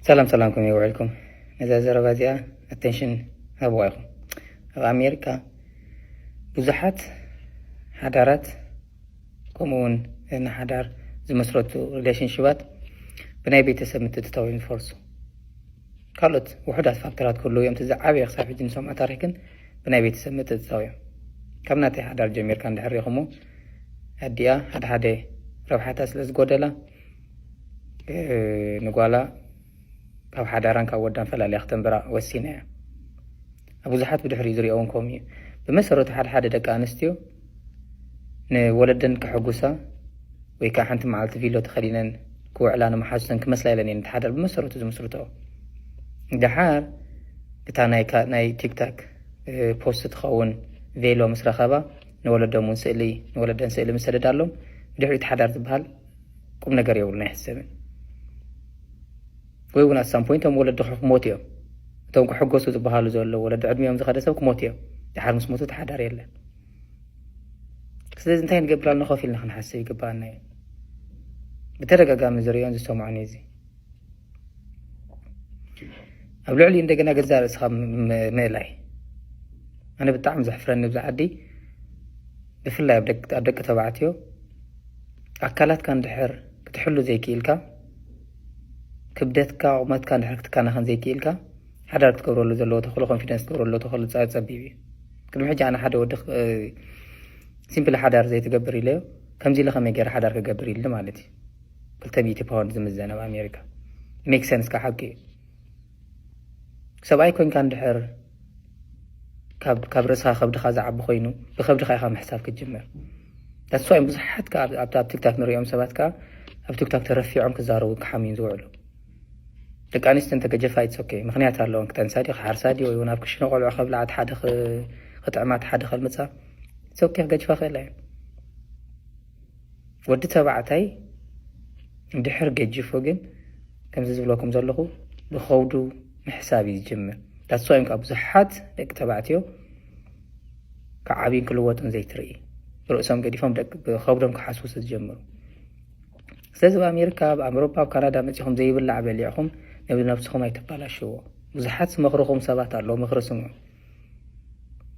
ሰላም ሰላም፣ ከመይ ውዕልኩም? ነዛ ዘረባ እዚኣ ኣቴንሽን ሃብዋ ኢኹም። ኣብ ኣሜሪካ ብዙሓት ሓዳራት፣ ከምኡ እውን ንሓዳር ዝመስረቱ ሪሌሽንሽባት ብናይ ቤተሰብ ምትእትታው እዮም ዝፈርሱ። ካልኦት ውሑዳት ፋክተራት ክህልዉ እዮም። እቲ ዝዓበየ ክሳብ ሕጂ ንሰምዖ ታሪክ ግን ብናይ ቤተሰብ ምትእትታው እዮም። ካብ ናተይ ሓዳር ጀሚርካ እንድሕር ሪኢኹሞ፣ ኣዲኣ ሓደ ሓደ ረብሓታ ስለ ዝጎደላ፣ ንጓላ ካብ ሓዳራን ካብ ወዳን ፈላልያ ክተንብራ ወሲና እያ። ኣብ ብዙሓት ብድሕሪኡ ዝሪኦ እውን ከምኡ እዩ። ብመሰረቱ ሓደ ሓደ ደቂ ኣንስትዮ ንወለደን ከሐጉሳ ወይ ከዓ ሓንቲ መዓልቲ ቪሎ ተኸዲነን ክውዕላ ንመሓዙተን ክመስላ ኢለን እየን እቲ ሓዳር ብመሰረቱ ዝምስርትኦ። ደሓር እታ ናይ ካ-፣ ናይ ቲክታክ ፖስት ትኸውን ቬሎ ምስ ረኸባ ንወለዶም እውን ስእሊ፣ ንወለደን ስእሊ ምስ ሰደዳሎም ብድሕሪኡ እቲ ሓዳር ዝበሃል ቁም ነገር የብሉን ኣይሕሰብን። ወይ እውን ኣሳም ፖይንት እቶም ወለዲ ክሞት እዮም። እቶም ክሕጎሱ ዝበሃሉ ዘለዉ ወለዲ ዕድሚኦም ዝኸደ ሰብ ክሞት እዮም። ደሓር ምስ ሞቱ ተሓዳር የለን። ስለዚ እንታይ ንገብር ኣለና ኮፍ ኢልና ክንሓስብ ይግባኣና እዩ። ብተደጋጋሚ ዝሪኦን ዝሰምዖን እዩ እዚ። ኣብ ልዕሊ እንደገና ገዛ ርእስኻ ም-፣ ምእላይ። ኣነ ብጣዕሚ ዘሕፍረኒ ኣብዚ ዓዲ፣ ብፍላይ ኣብ ደቂ፣ ኣብ ደቂ ተባዕትዮ ኣካላትካ እንድሕር ክትሕሉ ዘይክኢልካ፣ ክብደትካ፣ ቁመትካ እንድሕር ክትከናኸን ዘይክኢልካ፣ ሓዳር ክትገብረሉ ዘለዎ ተኽእሎ፣ ኮንፊደንስ ክትገብረሉ ተኽእሎ ጸ-፣ ጸቢብ እዩ። ቅድሚ ሕጂ ኣነ ሓደ ወዲ ክ-፣ ሲምፕሊ ሓዳር ዘይትገብር ኢለዮ፣ ከምዚ ኢለ ከመይ ገይረ ሓዳር ክገብር ኢልኒ ማለት እዩ። ክልተ ሚእቲ ፓውንድ ዝምዘን ኣብ ኣሜሪካ። ሜክ ሰንስ፣ ካብ ሓቂ እዩ። ሰብኣይ ኮንካ እንድሕር ካብ፣ ካብ ርእስኻ ከብድኻ ዝዓቢ ኮይኑ ብከብድኻ ኢኻ ምሕሳብ ክትጅምር። ዳትስ ዋይ ብዙሓት ከኣ ኣብ፣ ኣብ፣ ኣብ ቲክታክ ንሪኦም ሰባት ከኣ ኣብ ቲክታክ ተረፊዖም ክዛረቡ ክሓምዩ ዝውዕሉ። ደቂ ኣንስትዮ እንተገጀፋ ኢትስ ኦኬ፣ ምኽንያት ኣለዎን። ክጠንሳ ድዩ፣ ክሓርሳ ድዩ፣ ወይ እውን ኣብ ክሽነ ቆልዑ ከብልዓ፣ እቲ ሓደ ክ-፣ ክጥዕማ፣ እቲ ሓደ ከልምጻ፣ ኢትስ ኦኬ፣ ክገጅፋ ክእላ እየን። ወዲ ተባዕታይ እንድሕር ገጂፉ ግን፣ ከምዚ ዝብለኩም ዘለኹ፣ ብኸብዱ ምሕሳብ እዩ ዝጅምር። ዳትስ ዋይ እዮም ከኣ ብዙሓት ደቂ ተባዕትዮ ክዓብዩን ክልወጡን ዘይትርኢ። ርእሶም ገዲፎም ደቂ፣ ብኸብዶም ክሓስቡ ስለ ዝጀምሩ። ስለዚ ኣብ ኣሜሪካ፣ ኣብ ኣውሮፓ፣ ኣብ ካናዳ መጺኹም ዘይብላዕ በሊዕኹም ነብ-፣ ነብስኹም ኣይተባላሽዎ። ብዙሓት ዝመኽርኹም ሰባት ኣለዉ፣ ምኽሪ ስምዑ።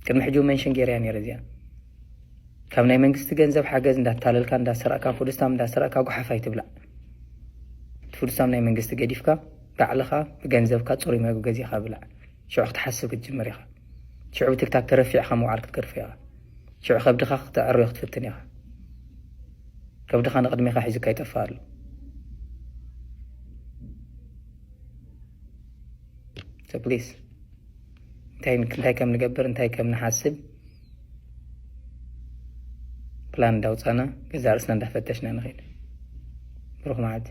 ቅድሚ ሕጂ እውን ሜንሽን ገይረያ ነይረ እዚኣ። ካብ ናይ መንግስቲ ገንዘብ ሓገዝ እንዳታለልካ፣ እንዳሰረቕካ፣ ፉድ ስታምፕ እንዳሰረቕካ፣ ጓሓፍ ኣይትብላዕ። እቲ ፉድ ስታምፕ ናይ መንግስቲ ገዲፍካ፣ ባዕልኻ ብገንዘብካ ጽሩይ መግቢ ገዚእኻ ብላዕ። ሽዑ ክትሓስብ ክትጅምር ኢኻ። ሽዑ ብቲክታክ ተረፊዕካ ምውዓል ክትገድፎ ኢኻ። ሽዑ ከብድኻ ክተዕርዮ ክትፍትን ኢኻ። ከብድኻ ንቕድሜኻ ሒዙካ ይጠፍእ ኣሎ። So please፣ እንታይ፣ እንታይ ከም ንገብር፣ እንታይ ከም ንሓስብ ፕላን እንዳውጻና፣ ገዛ ርእስና እንዳፈተሽና ንኸይድ። ብሩኽ መዓልቲ።